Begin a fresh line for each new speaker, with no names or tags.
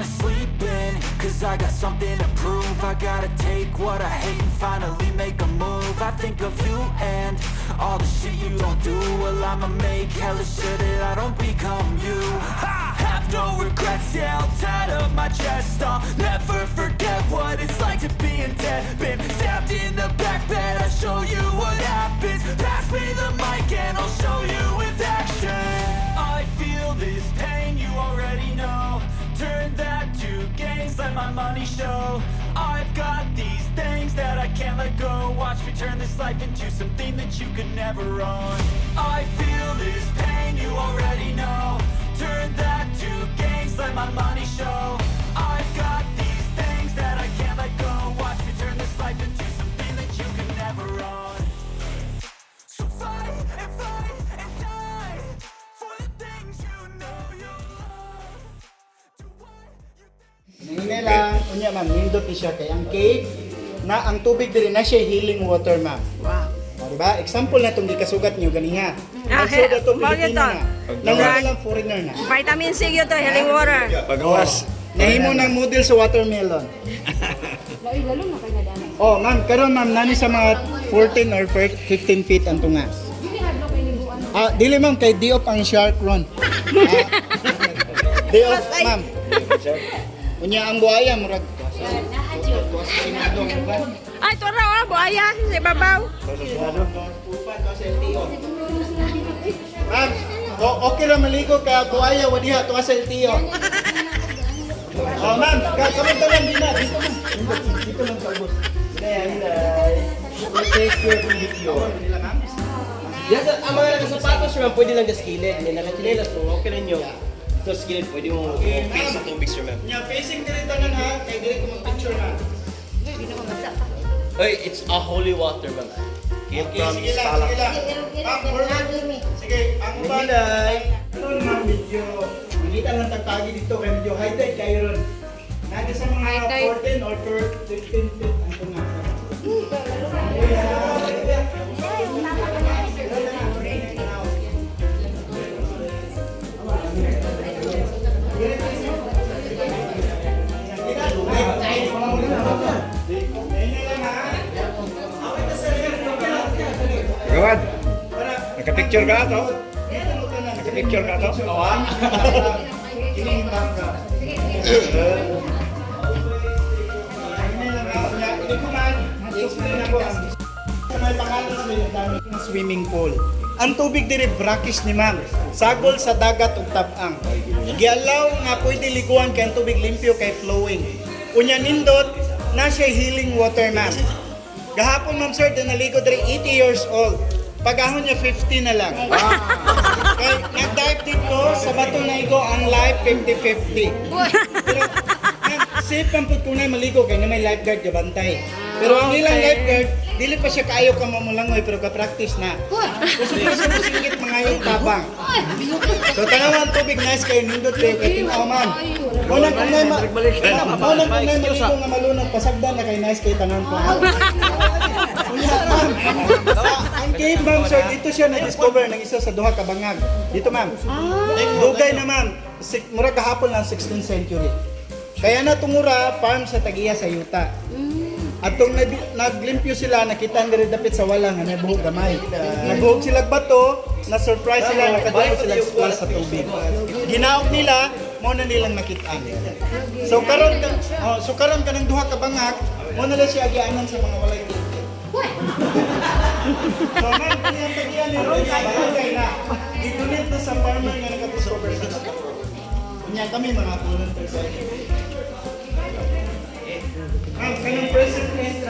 Wanna sleep in, 'cause I got something to prove. I gotta take what I hate and finally make a move. I think of you and all the shit you don't do. Well, I'ma make hella sure that I don't become you. I have no regrets, yeah, I'll tie up my chest. I'll never forget what it's like to be in debt. Been stabbed in the back bed, I'll show you what happens. Pass me the mic and I'll show you with action. I feel this pain, you already know. Turn that to gains, let my money show. I've got these things that I can't let go. Watch me turn this life into something that you could never own. I feel this pain, you already know. Turn that to gains, let my money show. I've got these things that I can't let go. Watch me turn this life into something that you could never own. So fight and fight and die for the things you know you love. Do what you
Hinay lang, unya ma'am, nindot ni siya kay ang cave na ang tubig diri na siya healing water, ma'am.
Wow.
O, diba? Example na itong gikasugat niyo ganiha.
Ah,
Nagsugat to
mao
Pilipino
gyud to.
Na. Nanguna lang foreigner na.
Vitamin C gyud to, healing water.
Pagawas.
Nahimo ng model sa watermelon. Oh, ma'am, karon ma'am nani sa mga 14 or 15 feet ang tunga. Ah, dili ma'am, kay di off ang shark ron. Ah, di off, ma'am. Unya ang buaya murag
Ay, ito raw, ah, buaya sa ibabaw.
Ma'am, okay ra maligo ka buaya wa diha tuwa sa LTO. Oh, ma'am, ka kamunta lang din na. Dito ma'am. Dito lang sa ubos.
Hinay, hinay. Take your video. Yes, ang mga nakasapatos sir ma'am, pwede lang just kilid. May nakachinelas, so okay lang nyo. Ito sa kilid, pwede mo face sa tubig, sir ma'am.
Nya facing diri tanan ha, kay diri ko mag-picture na.
Oy, it's a holy water, ma'am. Came
Okay,
from
sige lang,
Stalak.
sige lang. Ma'am, forward. Sige, ang uban.
Hinay.
Karon ma'am, medyo mangita lang tagpagi dito kay medyo high tide kayo ron. Nadi sa mga
High tide.
14 or 15 feet ang tunga.
Gawad. Naka-picture ka to? Naka-picture ka to?
Ini ko man, i-explain ako ang may pangalan sa yung dami ng swimming pool. Ang tubig diri brackish ni ma'am. Sagol sa dagat ug tabang. Gialaw nga pwede liguan kay ang tubig limpyo kay flowing. Unya nindot na siya healing water, ma'am. Gahapon ma'am sir, din naligo diri 80 years old. Pag-ahon niya 50 na lang. Kay nag-dive dito sa bato na igo ang life 50-50. Pero ma'am, safe man pud kung nay maligo kay na may lifeguard gabantay. Pero ang ilang lifeguard, dili pa siya kaayo ka mamulangoy pero ka-practice na. Kusog na siya musingkit mga yung tabang. So tanaw ang tubig, nice kayo, nindot kayo kay tinaw ma'am. Unang kung nay ma Unang kung nay maligo nga malunod pasagdan na kay nice kay tanan ko. Unya ma'am. Ang cave ma'am sir, dito siya na-discover ng isa sa duha ka bangag. Dito ma'am. Dugay na ma'am. Mura gahapon lang 16th century. Kaya na tungura farm sa Tagiya sa yuta. At tong naglimpyo sila, nakita diri dapit sa wala nga nabuhok gamay. Nagbuhok sila bato, na surprise sila, nakadako sila splash sa tubig. Ginaog nila, mo na nilang nakita. So karon kanang duha ka bangag, mo na lang siya agianan sa mga walay ticket. So ma'am, kani ang tagiya ni Roy, barangay na. I-donate na sa farmer nga nakadiscover sa bato. Unya kami mga volunteers. Ma'am, kanang present entrance